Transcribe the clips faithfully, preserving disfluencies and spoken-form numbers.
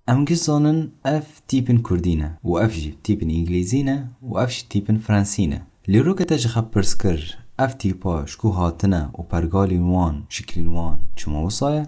Em giş zanin ev tîpin kurdî ne û ev jî tîpin îngilîzî ne û ev jî tîpin frensî ne. Lê roke te ji xwe pirs kir, ev tîpa ji ku hatine û pergalên wan, şiklên wan çima wisa ye?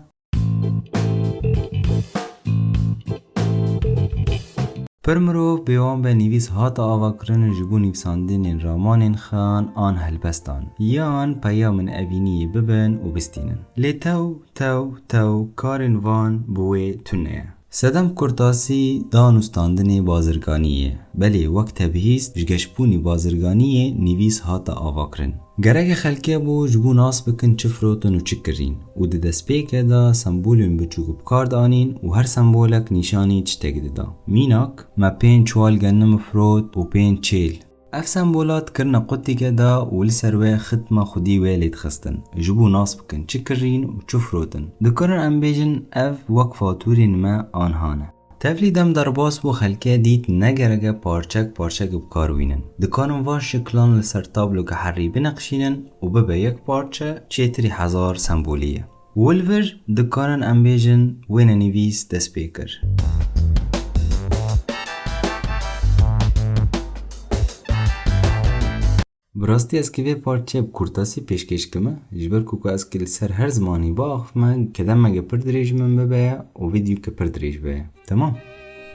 Pir mirov bêwan be nivîs hate avakirin ji bo nivîsandinên ramanên xeyan an helbestan, yan peyamên evîniyê bibin û bistînin. Lê tew, tew, tew karên van bi wê tune ye. Sedem kurtasî dan û standinê bazirganiyê ye. Belê wek te bihîst, ji geşbûnî bazirganiyê nivîs hate avakirin. Gereke xelkê bû ji bo nas bikin çi firotin û çi kirîn û di destpêkê de sembolên biçûk bi kar dianîn û her sembolek nîşanî tiştek dida. Mînak, me pênc çuwal genimî firot û pênc çêl. Ev sembola dikirine qutîke de û li ser wê xitma xwedî wê lê dixistin, ji bo nas bikin çi kirîn û çi firotin. Dikarin em bêjin ev wek fatûrên me anha ne. Tevlî dem derbas bû, xelkê dît ne gereke parçek parçek bi kar wînin. Dikarin van şiklan li ser tabloke herî bineqşînin û bibe yek parçe çêtirî hezar sembolî ye. Û li vir dikarin em bêjin wêne nivîs dest pê kir. Bi rastî ez kê vê parçeyê bi kurtasî pêşkêş kime, ji ber ku, ku ez kê li ser her zimanî biaxivime, kedemeke pir dirêj min bibe û vîdyoke pir dirêj be. Temam.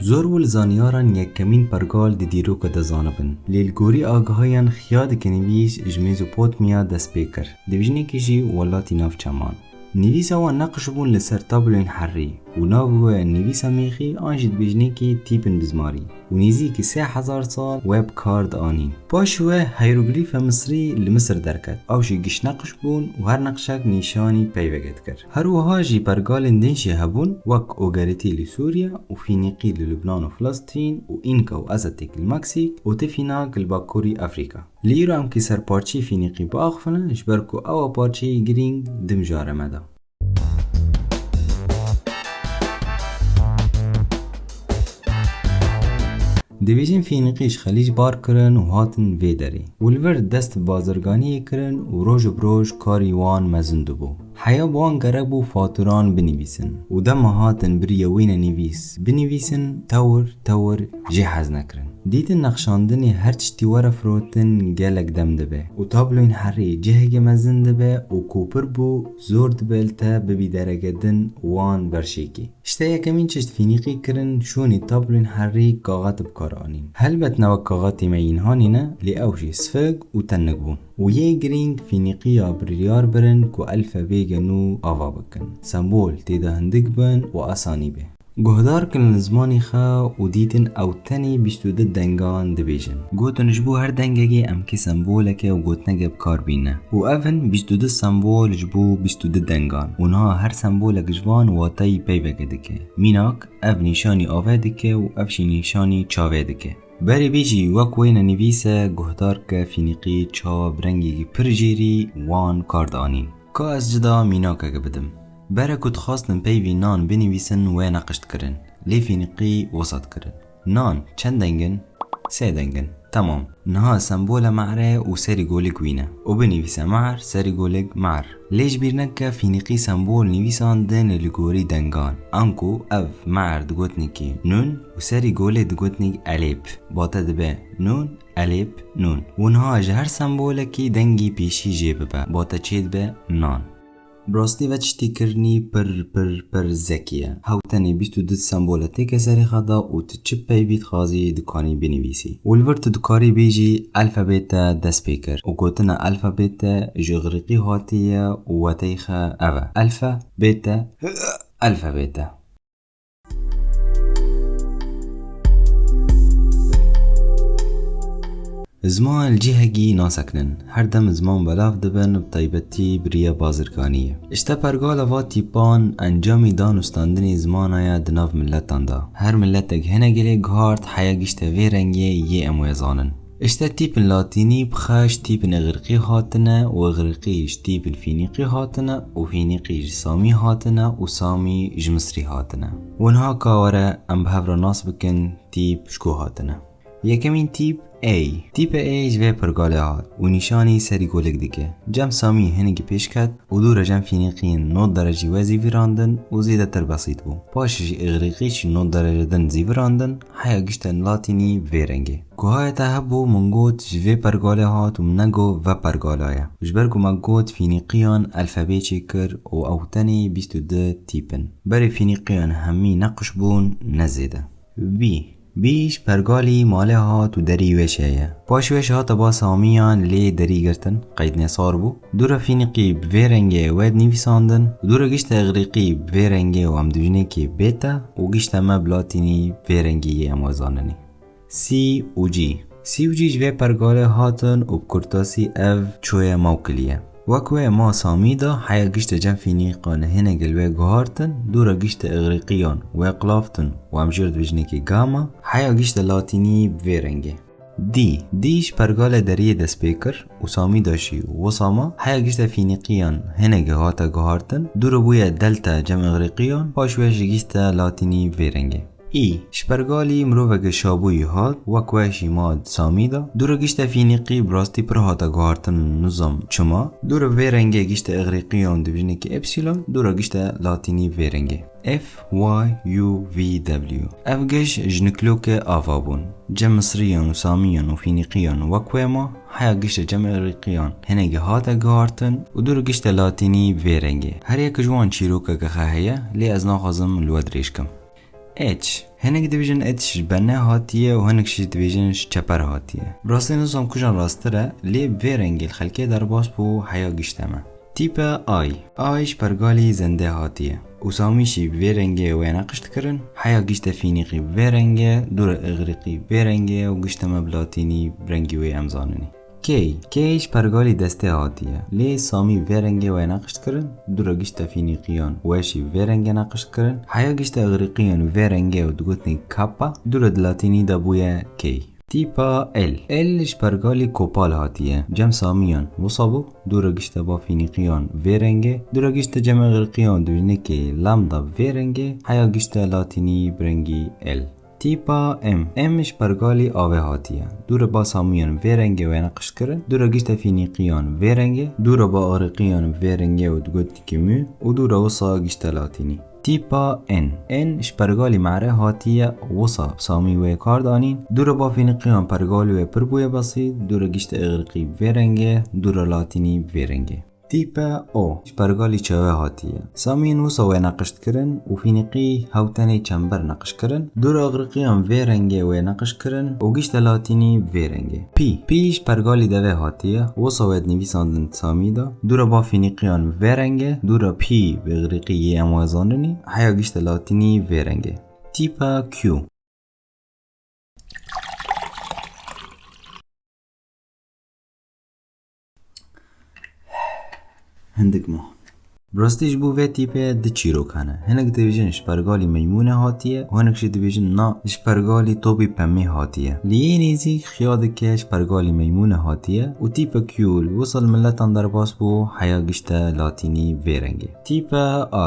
Zor bû li zanyaran yekemîn pergal di dîroka de zanibin, lê li gorî agahiyan Xiyadeke nivîs ji Mezopotamya dest pê kir, di bijnekî jî welatî navçe man. Nivîsa wan neqş bûn li ser tabloyên herrî û navê we nivîsa mêxî an jî di bijnekî tîpin bizmarî û nêzîkî sê hezar sal we bi kar dianîn. Paş we hieroglîfe Misrî li Misir derket, ew jî giş neqş bûn û her neqşek nîşanî peyveke dikir. Her wiha jî pergalên din jî hebûn, wek Ogeritî li Sûriye û Fînîqî li Lubnan û Filistîn û Înka û Aztek li Meksîk û Tifînak li Bakurî Afrîka. Li îro em kî ser parçeyê Fînîqî biaxivine, ji ber ku ew a parçeyê girîng di mijara me de. Dibêjin Fînîqî ji Xelîc bar kirin û hatin vê derê. Û li vir dest bi bazirganiyê kirin û roj bi roj karî wan mezin dibû. Heya bi wan gerek bû fatûran binivîsin û dema hatin biriye wêne nivîs binivîsin, tewr tewr jê hez nekirin. Dîtin nexşandinê her tiştî were firotin gelek dem dibe û tabloyên herî cihekê mezin dibe û ku pir bû zor dibe li te bibî dereke din wan berşêkî. Ji te yekemîn tişt Fînîqî kirin, şûnî tabloyên herî kaxet bi kar anîn. Helbet ne wek kaxetê me yîn hanî ne, lê ew jî sifik û tenik bûn. Û yê girîng Fînîqiya biryar birin ku elfebêke nû ava bikin, sembol tê de hindik bin û asanî be. Guhdar kirin li zimanê xwe û dîtin ew tenê bîst û du dengan dibêjin. Gotin ji bo her dengekê em kê semboleke û gotineke bi kar bîne. Û ev in bîst û du sembol ji bo bîst û du dengan. Û niha her sembolek ji van wateyî peyveke dike. Mînak, ev nîşanî avê dike û ev jî nîşanî çavê dike. Berê vê jî wek wêne nivîse guhdar ke Fînîqî çawa bi rengekî pir jêrî wan kar dianîn. Ka ez cida mînakeke bidim. Bere ku dixwastin peyvî nan binivîsin wê neqş dikirin. Lê Fînîqî wisa dikirin. Nan çend deng in? Sê deng in. Temam. Niha sembola me're û serî golik wîne. Û binivîse me'r, serî golik me'r. Lê ji bîr neke Fînîqî sembol nivîsandin li gorî dengan. Anku ev me'r digotinekî nûn û serî golê digotinekî elêp. Bate dibe nûn, elêp, nûn. Û niha ji her sembolekî dengî pêşî jê bibe, bate çê dibe nan. Bi rastî ve tiştî kirinî pir, pir, pir zekî ye. Hew tenê bîst û du sembole têke serê xwe da û tu çi peyvî dixwazî dikanî binivîsî. Û li vir tu dikarî bêjî elfabê te dest pê kir. Û gotina elfabê te ji Îgrîqî hatiye û weteyê xwe ev e. Elfabê te, elfabê te. Ziman li cihekî nasekinin. Her dem ziman belav dibin, bi taybetî bi riya bazirganiyê. Îşte pergala va tîpan encamî dan û standinê zimana ye di nav miletan de. Her miletek hinek gelê guhart heya gişte vê rengê yê em wê zanin. Îşte tîpin latînî bi xwe ji tîpin îgrîqî hatine û îgrîqî ji tîpin fînîqî hatine û fînîqî ji samî hatine û samî ji misrî hatine. Û niha ka were em bi hev re nas bikin tîp ji ku hatine. Yekemîn tîp A. Tîpe A ji vê pergalê hat û nîşanî serî golik dike. Cem Samî hinekî pêş ket û dû re cem Fînîqiyên nod derecî we zîvirandin û zêdetir besît bû. Paşê jî Îgrîqî jî nod derece din zîvirandin, heya gişte latînî vê rengê. Ku haya te hebû, min got ji vê pergalê hat û min negot ve pergala ye. Ji ber ku me got Fînîqiyan elfebê çêkir û ew tenê bîst û du tîp in. Berê Fînîqiyan hemî neqş bûn, ne zêde. Bî. Bî ji pergalî malê hat û derî wêşê ye. Paş wêş hate ba Samiyan lê derî girtin, qeydnê sar bû. Dûra Fînîqî bi vê rengê wê dinivîsandin û dûra gişte Îgrîqî bi vê rengê û em dibijinê kê bête û gişte me bi latînî vê rengî yê em wê zaninî. C û G. C û G ji vê pergalê hatin û bi kurtasî ev çoye mawkilî ye. Wek wê ma Samî da heya gişte cem Fînîqan hinek li wê guhartin, dûra gişte Îgrîqiyan wê qilavtin û em jê re dibijinê kê gama, heya gişte latînî bi vê rengê. D. D ji pergalê deriyê dest pê kir û Samî da jî wisa ma, heya gişte Fînîqiyan hinekê hate guhartin, dûra bûye delta cem Îgrîqiyan, paş wê jî gişte latînî vê rengê. E. Ji pergalî miroveke şabûyî hat, wek we jî ma Samî da. Dûra gişte Fînîqî bi rastî pir hate guhartin, nizam çima. Dûra vê rengê gişte Îgrîqiyan dibijinê kê epsilon, dûra gişte latînî vê rengê. F Y U V W. Ev giş ji nikloke ava bûn. Cem Misriyan û Samiyan û Fînîqiyan wek wê ma, heya gişte cem Îgrîqiyan hinekê hate guhartin û dûra gişte latînî vê rengê. Her yek ji wan çîrokeke xwe heye, lê ez naxwazim li we dirêj kim. H. Hinek dibêjin H ji benê hatiye û hinek jî dibêjin ji çeper hatiye. Bi rastî nizam kujan rasttir e, lê bi vê rengê li xelkê derbas bû heya gişte me. Tîpe I. I ji pergalî zendê hatiye û Samî jî bi vê rengê wê neqş dikirin, heya gişte Fînîqî bi vê rengê, dûra Îgrîqî bi vê rengê û gişte me bi latînî bi rengî wê em zaninî. K. K ji pergalî destê hatiye. Lê Samî vê rengê wê neqş dikirin, dûra gişte Fînîqiyan wê jî vê rengê neqş dikirin. Heya gişte Îgrîqiyan vê rengê û digotin kappa, dûra di latînî de bûye K. Tîpa L. L ji pergalî kopal hatiye. Cem Samiyan wisa bû, dûra gişte ba Fînîqiyan vê rengê, dûra gişte cem Îgrîqiyan dibijinê kê lambda vê rengê, heya gişte latînî bi rengî L. Tîpa M. M ji pergalî avê hatiye. Dûra ba Samiyan vê rengê wê neqş kirin. Dûra gişte Fînîqiyan vê rengê. Dûra ba Îgrîqiyan vê rengê û digot dikî mû. Û dûra wisa gişte latînî. Tîpa N. N ji pergalî mare hatiye, wisa bi Samî wê kar danîn. Dûra ba Fînîqiyan pergalî wê pir bûye besît. Dûra gişte Îgrîqî vê rengê. Dûra latînî vê rengê. Tîpe O ji pergalî çawe hatiye. Samiyên wisa wê neqş dikirin û Fînîqî hewtenê çember neqş kirin. Dûra Îgrîqiyan vê rengê wê neqş kirin û gişte latînî vê rengê. Pî. Pî ji pergalî devê hatiye. Wisa wê dinivîsandin Samî de. Dûra ba Fînîqiyan vê rengê. Dûra pî bi Îgrîqî yê em wê zaninî. Heya gişte latînî vê rengê. Tîpe Q. Hindik ma. Bi rastî ji bo vê tîpê du çîrok hene. Hinek dibêjin ji pergalî meymûnê hatiye û hinek jî dibêjin na ji pergalî topî pemê hatiye. Li yê nêzîk xiya dike ji pergalî meymûnê hatiye û tîpe Q li wisa li miletan derbas bû heya gişte latînî vê rengê. Tîpe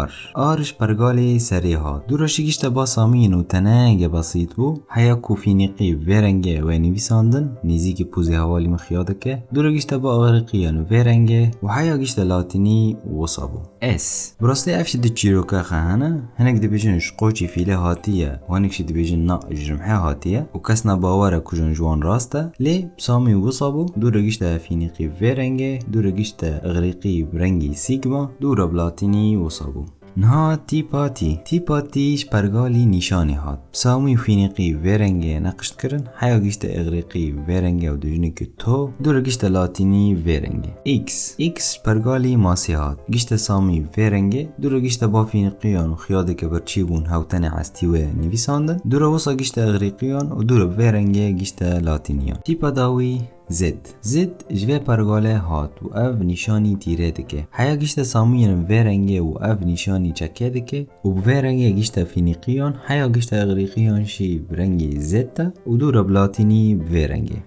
R. R ji pergalê serê hat. Dûra jî gişte ba Samiyên û tenege besît bû. Heya ku Fînîqî vê rengê wê nivîsandin, nêzîkî pûzê hevalî min xiya dike. Dûra gişte ba Îgrîqiyan vê rengê û heya gişte latînî wisa bû. S. Bi rastî ev jî du çîroka xwe hene. Hinek dibêjin ji qoçî fîlê hatiye û hinek jî dibêjin na ji rimhê hatiye û kes ne bawer e ku jin ji wan rast e. Lê Samî wisa bû, dûra gişte Fînîqî vê rengê, dûra gişte Îgrîqî bi rengî sîgma, dûra bi latînî wisa bû. Niha tîpa T. Tîpa T ji pergalî nîşanî hat. Samî û Fînîqî vê rengê neqş dikirin, heya gişte Îgrîqî vê rengê û dijnikî to, dûra gişte latînî vê rengê. X. X ji pergalî masî hat. Gişte Samî vê rengê, dûra gişte ba Fînîqiyan û xiya dike birçî bûn hewtenê estî wê nivîsandin. Dûra wisa gişte Îgrîqiyan û dûra vê rengê gişte latîniyan. Tîpa dawî Z. Z ji vê pergalê hat û ev nîşanî tîrê dike. Heya gişte Samiyên vê rengê û ev nîşanî çekê dike û bi vê rengê gişte Fînîqiyan, heya gişte Îgrîqiyan jî bi rengî zêd e û dûra bi latînî bi vê rengê.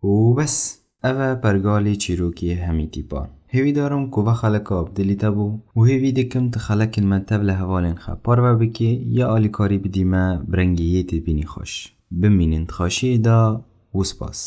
Û bes. Ev e pergalê çîrokê hemî tîpan. Hêvîdarim ku va xeleka bi dilî te bû û hêvî dikim tu xelekên me tev li hevalên xwe parve bikî ya alîkarî bidî me bi rengê yê têbînî xweş. Bimînin di xweşiyê de û spas.